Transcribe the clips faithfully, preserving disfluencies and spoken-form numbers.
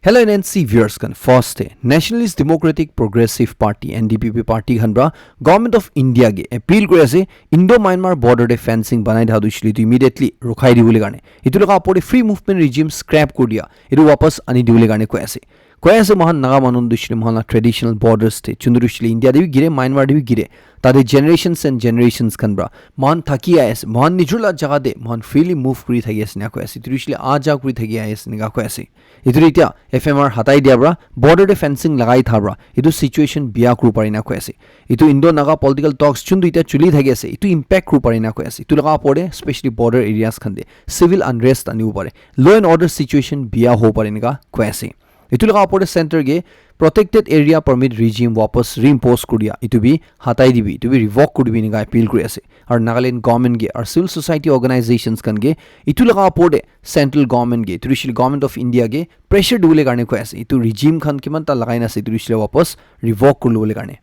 Hello N N C viewers khan, first te Nationalist Democratic Progressive Party, N D P P party khan pra Government of India ke appeal kuri ase, Indo-Myanmar border te fencing banai thaka tu hoishe le tu immediately rukhai dibole karne, etu laga opor te free movement regime scrap kuri dia, etu wapas ani dibole karne koi ase. Koi ase mohan Naga manu tu hoishe le mohan la traditional borders te, chuntu hoishe le India te bi gire, Myanmar te bi gire, tate generations and generations khan pra mohan thaki ahi ase, mohan nijor la jaga te mohan freely move kuri thaki ase ena koi ase, etu hoishe le aha ja kuri thaki ahi ase ena koi ase. Etu tu etia F M R hatai dia pra, border te fencing lagai tha pra, etu situation bia kuri pare na koi ase. Etu Indo-Naga political talks chuntu etia chuli thaki ase, etu impact kuri pare na koi ase. Etu laga opor te specially border areas khan te civil unrest anibo pare, law and order situation bia hobo pare ena koi ase. Etu laga opor te center ke protected area permit regime wapas reimpose kuri dia, etu bi hatai dibi, etu bi revoke kuri dibi ena appeal kuri ase. Aru Nagaland government ke aru civil society organizations khan ke etu laga opor te central government ke, traditional government of India ke pressure dibole karne koi ase. Etu regime khan kiman ta lagai na ase, etu hoishe le wapas revoke kuri lobole karne.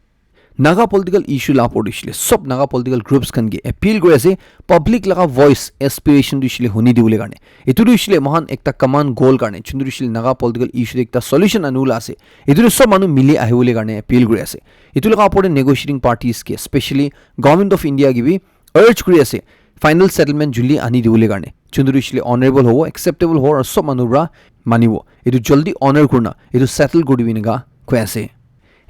Naga political issue la opor te hoishe le sob Naga political groups khan ke appeal kuri ase, public laga voice, aspiration tu hoishe le huni dibole karne. Etu tu hoishe le mohan ekta common goal karne, chuntu hoishe le Naga political issue te ekta solution anibole ase. Etu tu sob manu mili ahibole karne appeal kuri ase. Etu laga opor te negotiating parties ke, specially Government of India ke bi urge kuri ase, final settlement juldi ani dibole karne. Chuntu hoishe le honorable hobo, acceptable hobo, aru sob manu pra manibo. Etu juldi honor kurna, etu settle kuri dibi ena koi ase.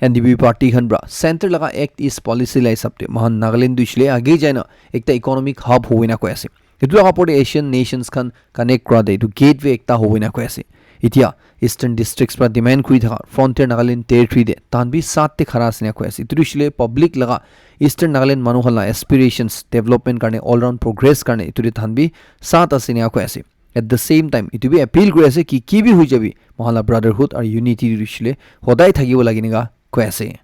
N D P party khan pra center laga Act East policy la hisab te mohan Nagaland tu hoishe le age jai na ekta economic hub hobo ena koi ase. Etu laga opor te Asian nations khan connect kura te etu gateway ekta hobo ena koi ase. Etia Eastern districts pra demand kuri thaka frontier Nagaland territory te tahan bi saath te khara ase ena koi ase. Etu tu hoishe le public laga Eastern Nagaland manu khan la aspirations, development karne, all round progress karne etu te tahan bi saath ase ena koi ase. At the same time, etu bi appeal kuri ase ki ki bi hoi jabi, mohan la brotherhood aru unity tu hoishe le hodai thakibo lage ena koi ase.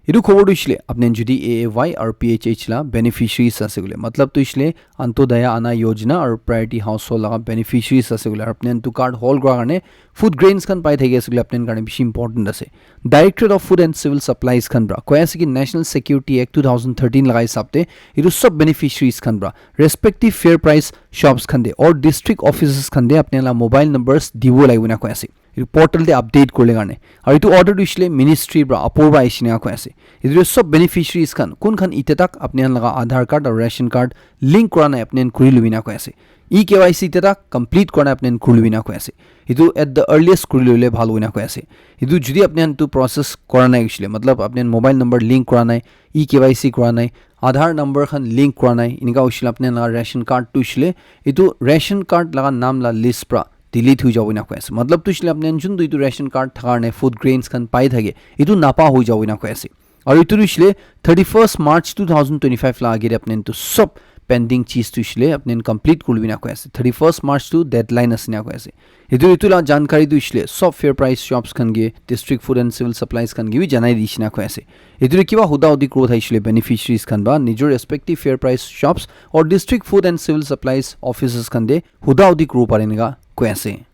Etu khobor tu hoishe le apni khan jodi A A Y aru P H H la beneficiaries ase koile, matlab tu hoishe le Antyodaya Anna Yojana aru Priority Household laga beneficiaries ase koile, aru apni khan etu card hold kura karne food grains khan pai thaki ase koile, apni khan karne bishi important ase. Directorate of Food and Civil Supplies khan pra koi ase ki National Security Act two thousand thirteen laga hisab te etu sob beneficiaries khan pra respective fair price shops khan te or district offices khan te apni khan la mobile numbers dibo lagibo ena koi ase. Etu portal te update kuribole karne. Aru etu order tu hoishe le ministry pra upor pra ahishe ena koi ase. Etu tu sob beneficiaries khan, kun khan etia tak apni khan laga Aadhaar card aru ration card link kura nai, apni khan kuri lobi ena koi ase. E K Y C etia tak complete kura nai, apni khan kuri lobi ena koi ase. Etu at the earliest kuri loile bhal hobo ena koi ase. Etu jodi apni khan etu process kura nai hoishe le, matlab apni khan mobile number link kura nai, E K Y C kura nai, Aadhaar number khan link kura nai, enika hoishe le apni khan laga ration card tu hoishe le, etu ration card laga naam la list pra delete hoi jabo ena koi ase. Matlab tu hoishe le apni khan juntu etu ration card thaka karne food grains khan pai thake, etu napa hoi jabo ena koi ase. Aru etu tu hoishe le thirty-first March two thousand twenty-five la age te apni khan tu sob pending cheez tu hoishe le apni khan complete kuri lobi ena koi ase. Thirty-first March tu deadline ase ena koi ase. Etu, etu la jankari tu hoishe le sob fair price shops khan ke, district food and civil supplies khan ke bi janai dishe ena koi ase. Etu te kiba huda hudi kuribo thakishe le beneficiaries khan pra nijor respective fair price shops or district food and civil supplies offices khan te huda hudi kuribo pare ena koi ase.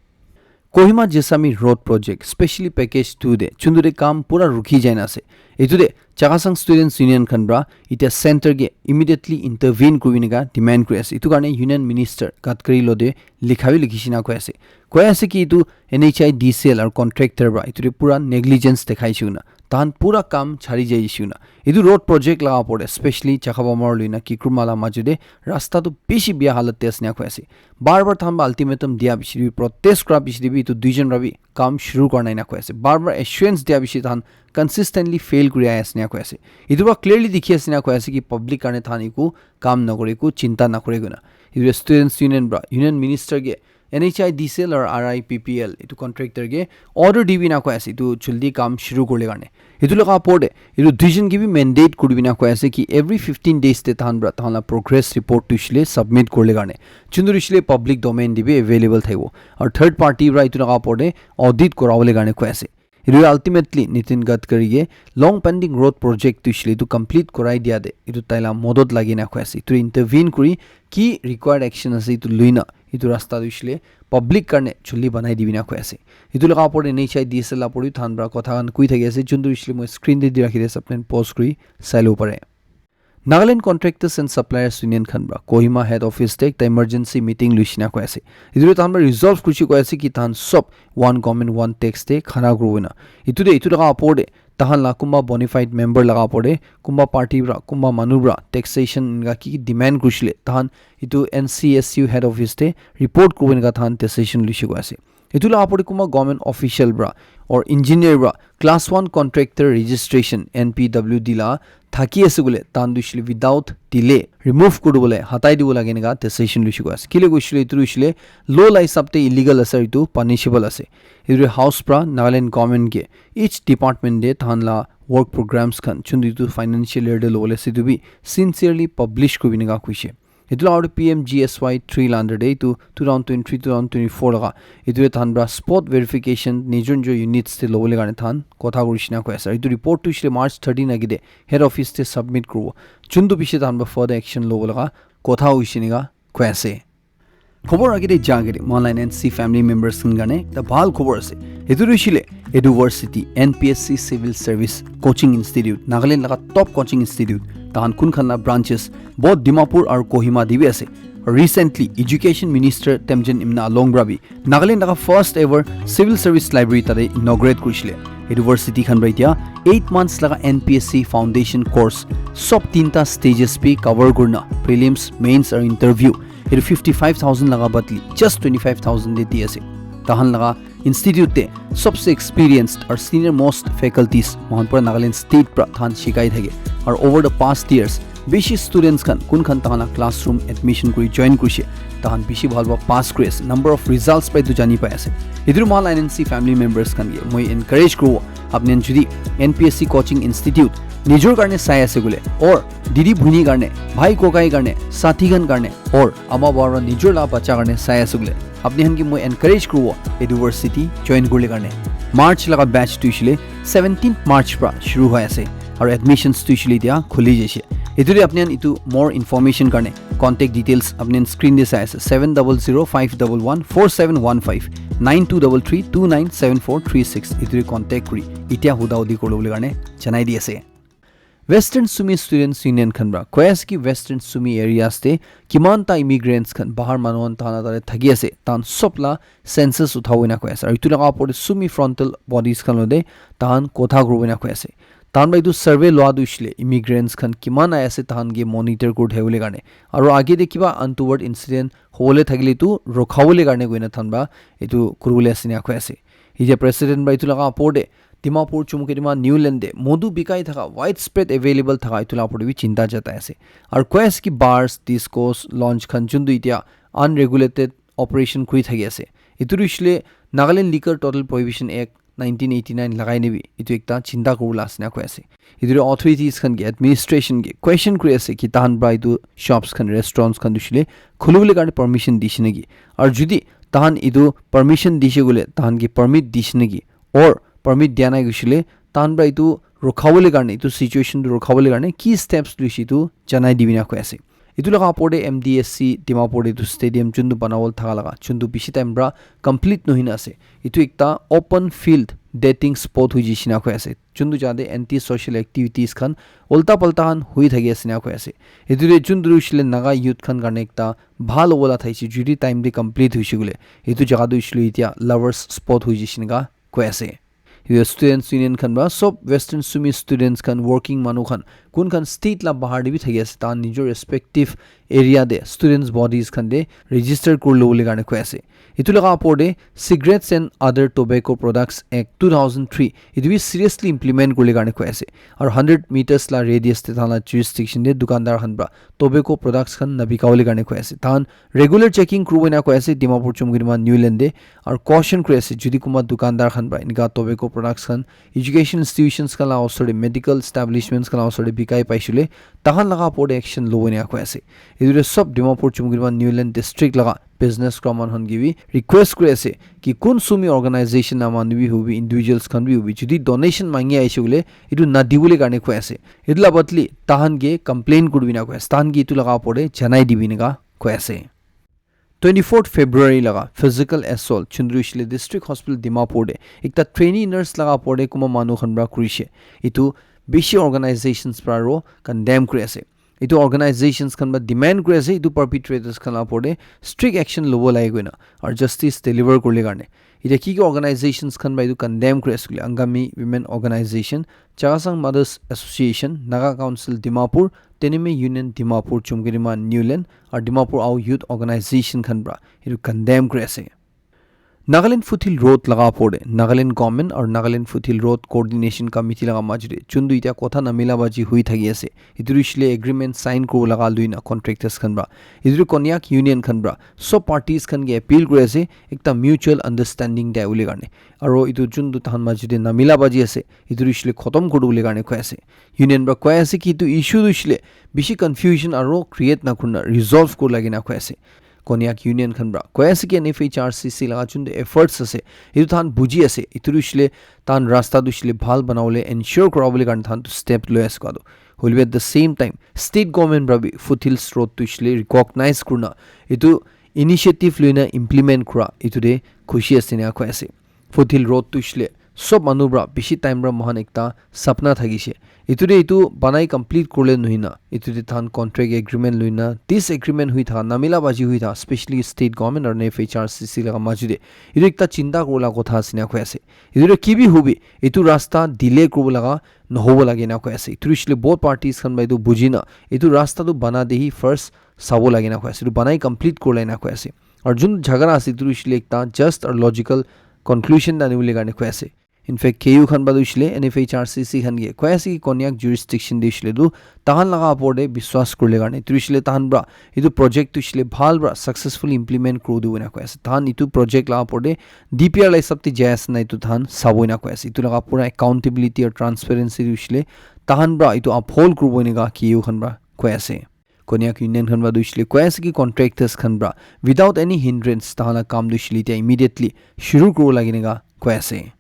Kohima Jessami Road Project, specially package two te, chuntu te kam pura rukhi jai na ase. Etu te Chakhesang Students Union khan pra etia center ke immediately intervene kuribi ena demand kuri ase. Etu karne Union Minister Gadkari lo te likha bi likhishe ena koi ase. Koi ase ki etu N H I D C L aru contractor pra etu te pura negligence dekhai she koina, tahan pura kam chari jai she koina. Etu road project laga opor te, specially Chakhabamar loina Kikruma la majo te rasta tu bishi bia halat te ase ena koi ase. Bar bar tahan pra ultimatum dia piche te bi, protest kura piche te bi, etu duijon pra bi kam shuru kura nai ena koi ase. Bar bar assurance dia piche tahan consistently fail kuri ahi ase ena koi ase. Etu pra clearly dikhi ase ena koi ase ki public karne tahan eku kam nakore, eku chinta nakore koina. Etu students union pra union minister ke N H I D C L aru R I P P L etu contractor ke order dibi ena koi ase, etu jaldi kam shuru kuribole karne. Etu laga opor te etu duijon ke bi mandate kuribi ena koi ase ki every fifteen days te tahan pra tahan la progress report tu hoishe le submit kuribole karne. Chuntu hoishe le public domain te bi available thakibo. Aru third party pra etu laga opor te audit kuribole karne koi ase. Etu ultimately Nitin Gadkari ke long pending road project tu hoishe le etu complete kurai dia te etu tai la modot lagi na koi ase. Etu intervene kuri ki required action ase etu lui na etu rasta tu hoishe le public karne jaldi banai dibi ena koi ase. Etu laga opor te N H I D C L la opor te tahan pra kotha khan koi thaki ase, chuntu hoishe le moi screen te di rakhi di ase, apni khan pause kuri sai lobo pare. Nagaland Contractors and Suppliers Union khan pra Kohima head office te ekta emergency meeting luishina koi ase. Etu tahan pra resolve kurishi koi ase ki tahan sob one government one tax te khara kuribo na. Etu de etu laga opor de tahan la kumba bona fide member laga opor de kumba party pra kumba manu pra taxation enka ki demand kurishile tahan etu N C S U head office te report kuribo enka tahan decision luishi koi ase. Etu la opor de kumba government official pra or engineer pra class one contractor registration N P W D la thaki ase koile tahan tu shile without delay remove kuri dibole hatai dibo lage enka decision luishi koi ase. Kile koishile etu luishile law la hisab te illegal ase aru etu punishable ase. Etu house pra Nagaland government ke each department de tahan la work programs khan chundu etu financial year de lobole ase etu bi sincerely publish kuribo enka koishe. Etu la aru P M G S Y three la under de etu two thousand twenty-three two thousand twenty-four laga etu de tahan pra spot verification nijor nijor units te lobole karne tahan kotha kurishina koi ase. Etu report tu shile March thirteen agi de head office te submit kuribo. Chundu piche tahan pra further action lobo laga kotha hoishe enka koi ase. Khobor age de ja age de moi la N C family members khan karne ekta bhal khobor ase. Etu tu shile Eduversity N P S C Civil Service Coaching Institute, Nagaland laga top coaching institute, tahan kun khan la branches both Dimapur aru Kohima de bi ase. Recently, Education Minister Temjen Imna Along pra bi Nagaland laga first ever Civil Service Library tate inaugurate kurishile. Eduversity khan pra etia eight months laga N P S C foundation course sob tinta stages bi cover kurna prelims, mains aru interview etu fifty five thousand laga badli just twenty five thousand de di ase. Tahan laga institute te sobse experienced aru senior most faculties mohan pura Nagaland state pra tahan shikai thake. Aru over the past years bishi students khan kun khan tahan la classroom admission kuri join kurishe tahan bishi bhal pa pass kuri ase. Number of results pa etu jani pai ase. Etu moi la N C family members khan ke moi encourage kuribo apni khan jodi N P S C coaching institute nijor karne sai ase koile or didi bhuni karne, bhai kokai karne, sathi khan karne or ama baba nijor la bacha karne sai ase koile apni khan ke moi encourage kuribo Eduversity join kurile karne. March laga batch tu shile seventeenth March pra shuru hoi ase aru admissions tu shile etia khuli jaise. Etu de apni khan etu more information karne contact details apni khan screen de sai ase seven double zero five double one four seven one five nine two double three two nine seven four three six etu de contact kuri etia huda hudi kuribole karne janai di ase. Western Sumi Students Union khan pra koi ase ki Western Sumi areas te kiman ta immigrants khan bahar manu khan tahan la tate thaki ase tahan sob la census uthabo ena koi ase aru etu laga opor te Sumi frontal bodies khan lode tahan kotha kuribo ena koi ase. Tahan pra etu survey loa tu shile immigrants khan kiman ai ase tahan ke monitor kuri thakibole karne aru age de kiba untoward incident hobole thakile tu rokhabole karne koina tahan pra etu kuribole ase ena koi ase. Etia president pra etu laga opor te Dimapur Chumukedima New Land de modu bikai thaka widespread available thaka etu la opor te bi chinta jatai ase. Aru koi ase ki bars, discos, lounge khan juntu etia unregulated operation kuri thaki ase. Etu tu shile Nagaland Liquor Total Prohibition Act nineteen eighty-nine lagai nebi etu ekta chinta kuribole ase na koi ase. Etu tu authorities khan ke administration ke question kuri ase ki tahan pra etu shops khan restaurants khan tu shile khulibole karne permission dishe naki. Aru jodi tahan etu permission dishe koile tahan ke permit dishe naki or permit dia nai koishile tahan pra etu rokhabole karne etu situation tu rokhabole karne ki steps luishe etu janai dibi na koi ase. Etu laga opor te M D S C Dimapur te etu stadium juntu banabole thaka laga juntu bishi time pra complete nohoi na ase. Etu ekta open field dating spot hoi jaise na koi ase. Juntu jaga te anti social activities khan ulta palta khan hoi thaki ase na koi ase. Etu te juntu hoishe le Naga youth khan karne ekta bhal hobola thaise jodi time te complete hoishe koile. Etu jaga tu hoishe le etia lovers spot hoi jaise eneka koi ase. Etu students union khan pra sob Western Sumi students khan working manu khan kun khan state la bahar te bi thaki ase tahan nijor respective area te students bodies khan te register kuri lobole karne koi ase. Etu laga opor te Cigarettes and Other Tobacco Products Act two thousand three etu bi seriously implement kuribole karne koi ase. Aru hundred meters la radius te tahan la jurisdiction te dukandar khan pra tobacco products khan nabikabole karne koi ase. Tahan regular checking kuribo ena koi ase Dimapur Chumkedima New Land te. Aru caution kuri ase jodi kunba dukandar khan pra eneka tobacco products khan education institutions khan la osor te medical establishments khan la osor te bikai paishe le tahan laga opor te action lobo ena koi ase. Etu te sob Dimapur Chumkedima New Land district laga business kura manu khan ke bi request kuri ase ki kun Sumi organization la manu bi hobi individuals khan bi hobi jodi donation mangi aishe koile etu nadibole karne koi ase. Etu la badli tahan ke complain kuribi na koi ase. Tahan ke etu laga opor te janai dibi eneka koi ase. Twenty-fourth February laga physical assault chundru shile district hospital Dimapur te ekta trainee nurse laga opor te kunba manu khan pra kurishe. Etu bishi organizations pra ro condemn kuri ase. Etu organizations khan para demand kuri ase etu perpetrators khan la opor te strict action lobo lage koina aru justice deliver kurle karne. Etia ki ki organizations khan para etu condemn kuri ase koile Angami Women Organization, Chakhesang Mothers Association, Naga Council Dimapur, Teneme Union Dimapur, Chumkedima Newland aru Dimapur Ao Youth Organization khan para etu condemn kuri ase. Nagaland Foothill Road laga opor te Nagaland Government aru Nagaland Foothill Road Coordination Committee laga majo te chundu etia kotha namila baji hui thaki ase. Etu hoishe le agreement sign kuribo laga luina contractors khan para. Etu Konyak Union khan para sob parties khan ke appeal kuri ase ekta mutual understanding te ahibole karne. Aru etu chundu tahan majo te namila baji ase etu hoishe le khotom kuri dibole karne koi ase. Union para koi ase ki etu issue tu hoishe le bishi confusion aru create na kurina resolve kurila kena koi ase. Konyak Union khan para koi ase ki N F H R C C laga chundu efforts ase etu tahan buji ase etu hoishe le tahan rasta tu hoishe le bhal banabole ensure kurabole karne tahan tu step loi ase koa tu. Hoilebi at the same time state government para bi foothills road tu hoishe le recognize kurina etu initiative luina implement kura etu te khushi ase ena koi ase. Foothill Road tu hoishe le sob manu para bishi time para moikhan ekta sapna thakishe. Etu te etu banai complete kurle nohina. Etu te tahan contract agreement luina, disagreement hui thaka, namila baji hui thaka, specially state government aru N F H R C C laga majo te. Etu ekta chinta kurila kotha ase ena koi ase. Etu te ki bi hobi, etu rasta delay kuribo laga nohobo lage ena koi ase. Etu hoishe le both parties khan para etu bujina, etu rasta tu bana te hi first sabo lage ena koi ase. Etu banai complete kurle ena koi ase. Aru jun jhagra ase etu hoishe le ekta just aru logical conclusion ta anibole karne koi ase. In fact, K U khan para tu hoishe le N F H R C C khan ke koi ase ki Konyak jurisdiction te hoishe le tu tahan laga opor te biswas kurle karne. Etu hoishe le tahan para etu project tu hoishe le bhal para successfully implement kuri dibo ena koi ase. Tahan etu project laga opor te D P R la hisab te jai ase na etu tahan sabo ena koi ase. Etu laga pura accountability aru transparency tu hoishe le tahan para etu uphold kuribo ena K U khan para koi ase. Konyak Union khan para tu hoishe le koi ase ki contractors khan para without any hindrance tahan la kam tu hoishe le etia immediately shuru kuribo lage ena koi ase.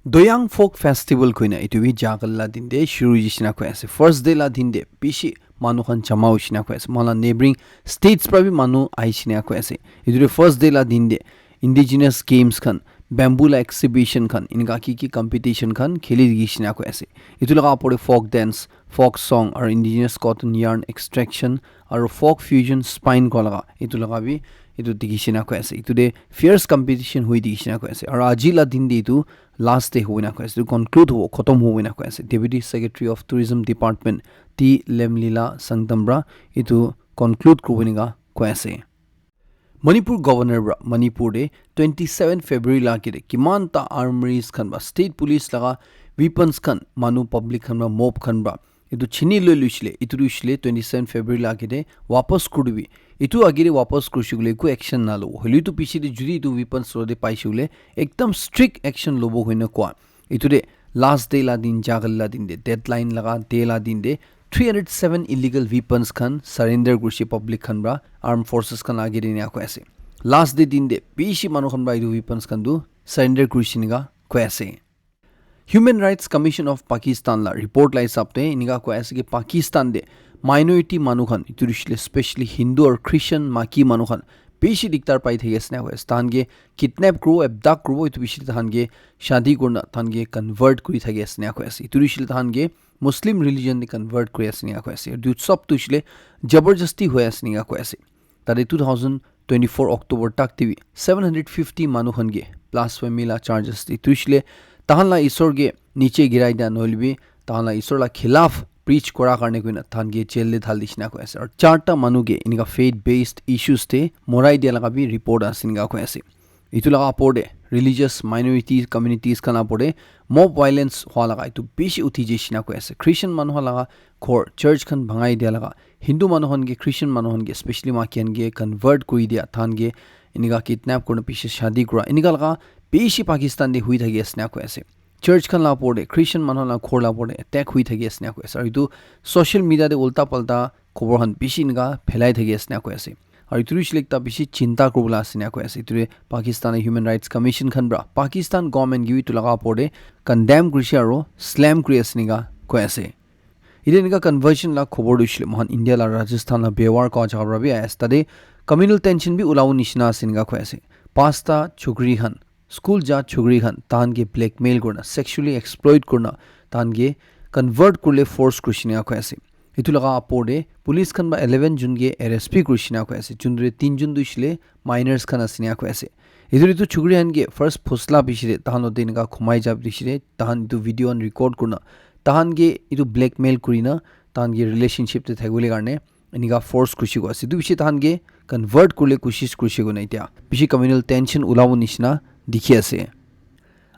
Doyang Folk Festival koina etu bi jagal la din te shuru hoishe na koi ase. First day la din te bishi manu khan jama hoishe na koi ase. Moikhan la neighboring states para bi manu ahishe na koi ase. Etu te first day la din te indigenous games khan, bamboo la exhibition khan, enika ki ki competition khan kheli dikhi shina koi ase. Etu laga opor te folk dance, folk song aru indigenous cotton yarn extraction aru folk fusion spin kua laga etu laga bi etu dikhi shina koi ase. Etu te fierce competition hui dikhi shina koi ase. Aru aji la din te etu last day hobo ena koi ase. Etu conclude hobo, khotom hobo ena koi ase. Deputy Secretary of Tourism Department T Lemlila Sangtam para etu conclude kuribo ena koi ase. Manipur Governor para Manipur te twenty seven February la ke te kiman ta armories khan ba state police laga weapons khan manu public khan ba mob khan ba etu chini loi luisile etu luisile twenty seven February la ke te wapas kuri dibi. Etu age te wapas kurishe koile eku action na lobo. Hoile tu piche te jodi etu weapons lo te paishe koile ekdam strict action lobo hoina koa. Etu te last day la din, jagal la din te, deadline laga day la din te three hundred seven illegal weapons khan surrender kurishe public khan para, armed forces khan age te ena koi ase. Last day din te bishi manu khan para etu weapons khan tu surrender kurishe ena koi ase. Human Rights Commission of Pakistan la report la hisab te enika koi ase ki Pakistan te minority manu khan, etu hoishe le specially Hindu aru Christian maki manu khan bishi diktar pai thaki ase na koi ase. Tahan ke kidnap kuribo, abduct kuribo, etu bishi tahan ke shadi kurina tahan ke convert kuri thaki ase na koi ase. Etu hoishe le tahan ke Muslim religion te convert kuri ase na koi ase. Etu sob tu hoishe le jabardasti hoi ase na koi ase. Tate two thousand twenty-four October tak te bi seven hundred fifty manu khan ke blasphemy la charges di. Etu hoishe le tahan la isor ke niche girai dia nohoile bi tahan la isor la khilaf preach kura karne koina tahan ke jail te dhal dishina koi ase. Aru charta manu ke enika faith based issues te morai dia laga bi report ase enika koi ase. Etu laga opor te religious minority communities khan la opor te mob violence hua laga etu bishi uthi jaishina koi ase. Christian manu khan laga ghor, church khan bhangai dia laga, Hindu manu khan ke, Christian manu khan ke, specially maiki khan ke convert kuri dia, tahan ke enika kidnap kurina piche shadi kura, enika laga bishi Pakistan te hui thaki ase na koi ase. Church khan la opor te, Christian manu la ghor la opor te attack hui thaki ase na koi ase. Aru etu social media te ulta palta khobor khan bishi enika phelai thaki ase na koi ase. Aru etu hoishe le ekta bishi chinta kuribo la ase na koi ase. Etu te Pakistan Human Rights Commission khan para Pakistan government ke bi etu laga opor te condemn kurishe aru slam kuri ase enika koi ase. Etu enika conversion la khobor tu hoishe le moikhan India la Rajasthan la Bewar kua jaga para bi ahi ase. Tate communal tension bi ulabo nishina ase enika koi ase. Pasta chokri khan, school ja chokri khan, tahan ke blackmail kurina, sexually exploit kurina, tahan ke convert kurile force kurishe enika koi ase. Etu laga apor te police khan para eleven jun ke arrest bi kuri shina koi ase. Jun tu tin jun tu hoishe le minors khan ase ena koi ase. Etu tu chukri khan ke first phusla bishi te tahan lote enika khumai ja bishi te tahan etu video khan record kurina tahan ke etu blackmail kurina tahan ke relationship te thakibole karne enika force kushi koi ase. Etu bishi tahan ke convert kuribole kushish kurishe koina etia bishi communal tension ulabo nishina dikhi ase.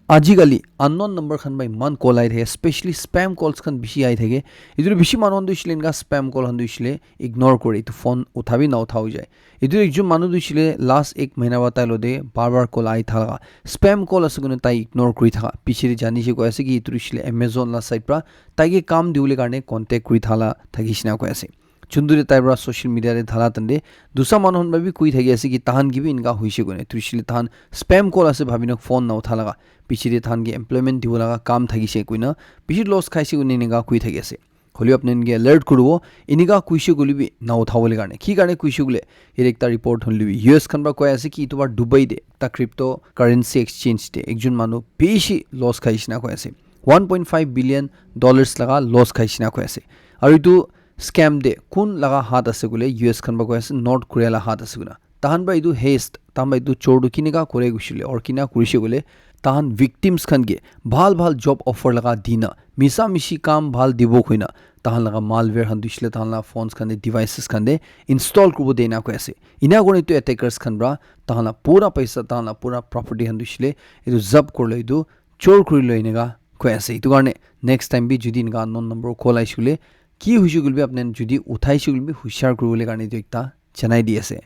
Ajikali unknown number khan para iman call ahi thake, specially spam calls khan bishi ahi thake. Etu tu bishi manu khan tu hoishe le enika spam call khan tu hoishe le ignore kore, etu phone utha bi na utha hoi jai. Etu ekjon manu tu hoishe le last ek mahina para tai lote bar bar call ahi thaka, spam call ase koina tai ignore kuri thaka, piche te jani she koi ase ki etu hoishe le Amazon la side para tai ke kam dibole karne contact kuri thala thaki shina koi ase. Chundu te tai para social media te thala tande dusa manu khan para bi koi thaki ase ki tahan ke bi enika hoishe koina. Etu hoishe le tahan spam call ase bhabi na phone na utha laga, piche te tahan ke employment dibo laga kam thakishe koina bishi loss khaishe koina enika koi thaki ase. Hoile apni khan ke alert kuribo, enika kuishe koile bi na uthabole karne. Ki karne kuishe koile, yate ekta report hon lebi U S khan para koi ase ki etu bar Dubai te ekta crypto currency exchange te ekjon manu bishi loss khaishe na koi ase. One point five billion dollars laga loss khaishe na koi ase. Aru etu scam te kun laga hath ase koile U S khan para koi ase, North Korea la hath ase koina. Tahan para etu heist, tahan para etu chor tu kinika kore kuishe koile, or kina kurishe koile, tahan victims khan ke bhal bhal job offer laga dina, misa mishi kam bhal dibo koina, tahan laga malware khan tu hoishe le tahan la phones khan te, devices khan te install kuribo de na koi ase. Ena kurina etu attackers khan para tahan la pura paisa, tahan la pura property khan tu hoishe le etu zabt kuribole etu chor kuri loi enika koi ase. Etu karne next time bi jodi enika unknown number call aishe koile, ki hoishe koile bi apni khan jodi uthaishe koile bi hushar kuribole karne etu ekta janai di ase.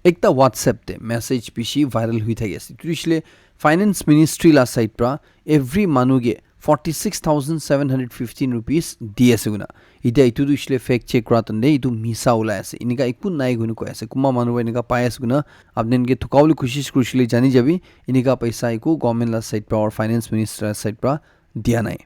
Ekta WhatsApp te message bishi viral hui thaki ase. Etu hoishe le Finance Ministry la side para every manu ke forty six thousand seven hundred fifteen rupees di ase koina. Etia etu tu hoishe le fact check kura tande etu misa ulai ase. Enika eku nai koina koi ase. Kunba manu para enika pai ase koina apni khan ke thukabole kushish kurishe koile jani jabi. Enika paisa eku government la side para or Finance Ministry la side para dia nai.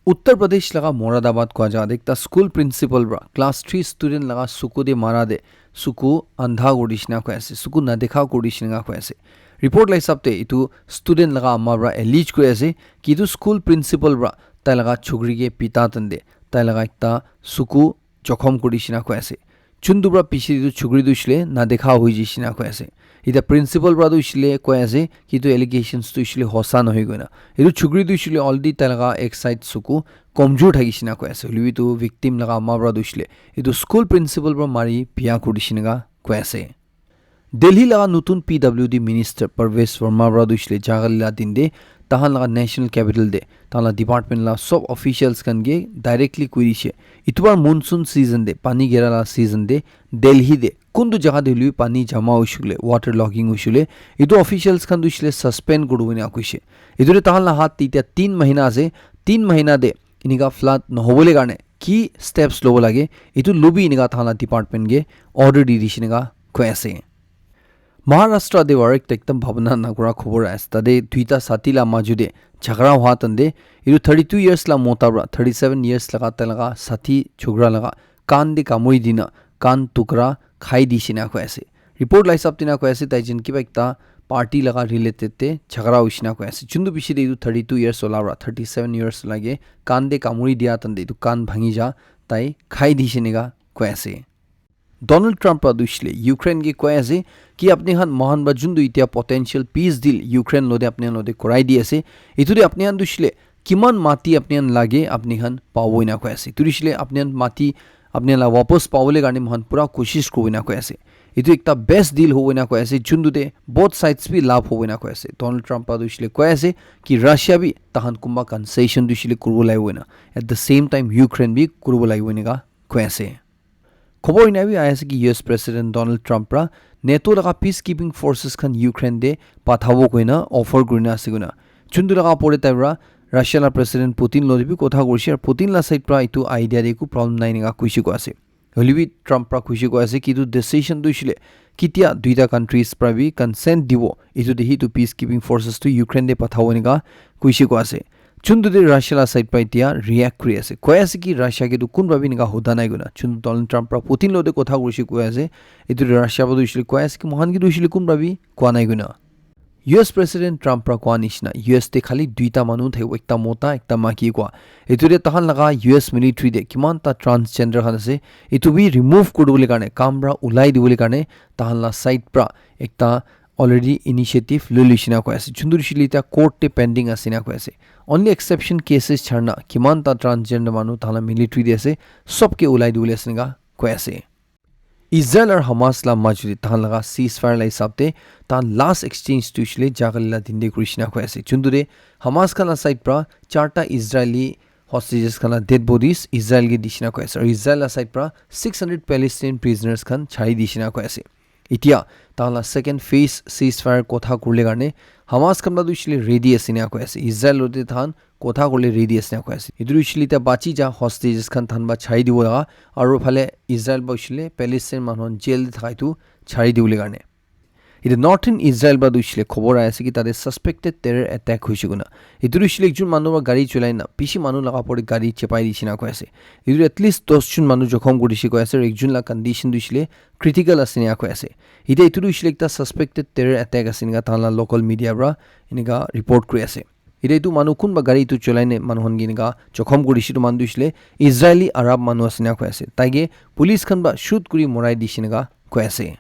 Uttar Pradesh laga Moradabad kua jaga te ekta school principal para class three student laga suku te mara te suku andha kuri dishina koi ase, suku nadekha kuri dishina koi ase. Report la hisab te etu student laga ama para allege kuri ase ki etu school principal para tai laga chukri ke pita tande tai laga ekta suku jokhom kuri dishina koi ase. Chundu para piche te etu chukri tu hoishe le nadekha hoi jai shina koi ase. Etia principal para tu hoishe le koi ase ki etu allegations tu hoishe le hosa nohoi koina. Etu chukri tu hoishe le already tai laga ek side suku komjor thaki shina koi ase. Hoile bi etu victim laga ama para tu hoishe le etu school principal para mari biya kuri dishina koi ase. Delhi laga notun P W D minister Parvesh Verma para tu hoishe le jagali la din te tahan laga national capital te tahan la department la sob officials khan ke directly koi dishe. Etu bar monsoon season te, pani gera la season te Delhi te kuntu jaga te hoile bi pani jama hoishe koile, water logging hoishe koile, etu officials khan tu hoishe le suspend kuribo ena koishe. Etu te tahan la hath te etia tin mahina ase, tin mahina te enika flood nohobole karne ki steps lobo lage, etu lobi enika tahan la department ke order di dishina koi ase. Maharashtra te bar ekta ekdam bhabna nakura khobor ase. Tate duita sati la maju te jhagara hua tande etu thirty two years la mota para thirty seven years laga tai laga sati chokra laga kan te kamuri dina kan tukra khai dishina koi ase. Report la hisab te na koi ase tai jun kiba ekta party laga related te jhagara hoishina koi ase. Chundu bishi te etu thirty two years ola para thirty seven years lage kan te kamuri dia tande etu kan bhangi ja tai khai dishina koi ase. Donald Trump para tu hoishe le Ukraine ke koi ase ki apni khan mohan para juntu etia potential peace deal Ukraine lote apni khan lote korai di ase. Etu te apni khan tu hoishe le kiman mati apni khan lage apni khan pabo ena koi ase. Etu hoishe le apni khan mati apni khan la wapas pabole karne mohan pura koshish kuribo ena koi ase. Etu ekta best deal hobo ena koi ase. Juntu te both sides bi labh hobo ena koi ase. Donald Trump para tu hoishe le koi ase ki Russia bi tahan kunba concession tu hoishe le kuribo lagibo ena. At the same time Ukraine bi kuribo lagibo eneka koi ase. Khobor ena bi ahi ase ki U S President Donald Trump para NATO laga peacekeeping forces khan Ukraine te pathabo koina offer kurina ase koina. Juntu laga opor te tai para Russia la President Putin lote bi kotha kurishe, aru Putin la side para etu idea te eku problem nai eneka kuishe koi ase. Hoile bi Trump para kuishe koi ase ki etu decision tu hoishe le ketia duita countries para bi consent dibo, etu te hi etu peacekeeping forces tu Ukraine te pathabo eneka kuishe koi ase. Juntu te Russia la side para etia react kuri ase. Koi ase ki Russia ke tu kunba bi eneka hoda nai koina. Juntu Donald Trump para Putin lote kotha kurishe koi ase. Etu te Russia para tu hoishe le koi ase ki mohan ke tu hoishe le kunba bi koa nai koina. U S President Trump pra koa nishina, U S te khali duita manu thaibo, ekta mota, ekta maki koa. Etu te tahan laga U S military te kiman ta transgender khan ase, etu bi remove kuribole karne, kam pra ulai dibole karne, tahan la side pra ekta already initiative loi luishina koi ase. Chundur shili ta court te pending ase na koi ase. Only exception cases charna, kiman ta transgender manu tahan la military te ase, sob ke ulai dibole ase na koi ase. Israel aru Hamas la majute tahan laga ceasefire la hisab te tahan last exchange tu shile jagali la din te kurishina koi ase. Chundu de Hamas khan la side pra charta Israeli hostages khan la dead bodies Israel ke dishina koi ase. Aru Israel la side pra six hundred Palestinian prisoners khan chari dishina koi ase. Itia tahan la second phase ceasefire kotha kurle karne Hamas khan la tu shile ready ase na koi ase. Israel lote tahan kotha kurle ready ase na koi ase. Etu hoishile ta bachi ja hostages khan tahan ba chari dibo laga, aru phale Israel ba hoishile Palestine manu khan jail te thaka etu chari dibole karne. Etu northern Israel ba tu hoishile khobor ahi ase ki tate suspected terror attack hoise koina. Etu hoishile ekjon manu ba gari cholai na bishi manu laga opor te gari chepai dishina koi ase. Etu at least dos jon manu jokhom kuri dishe koi ase, aru ekjon la condition tu hoishile critical ase na koi ase. Etu etu hoishile ekta suspected terror attack ase na tahan la local media pra enika report kuri ase. Etu etu manu kunba gari etu cholai ne manu khan ke enika jokhom kuri dishe, etu manu tu hoishile Israeli Arab manu ase na koi ase. Tai ke police khan ba shoot kuri morai dishe enika koi ase.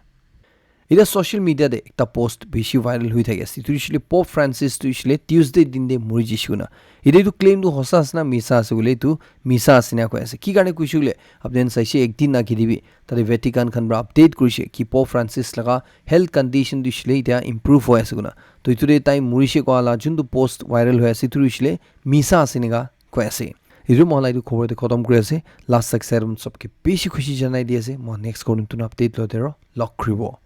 Etia social media te ekta post bishi viral hoi thaki ase. Etu hoishile Pope Francis tu hoishile Tuesday din te mori jishe koina. Etia etu claim tu hosa ase na misa ase koile etu misa ase na koi ase. Ki karne koishe koile apni khan saishe ek din age te bi tate Vatican khan pra update kurishe ki Pope Francis laga health condition tu hoishile etia improve hoi ase koina. To etu te tai morishe koa la juntu post viral hoi ase etu hoishile misa ase enika koi ase. Etu moi khan la etu khobor te khotom kuri ase. Last tak side sob ke bishi khushi janai di ase. Moi next korim tuna update lo tero log kuribo.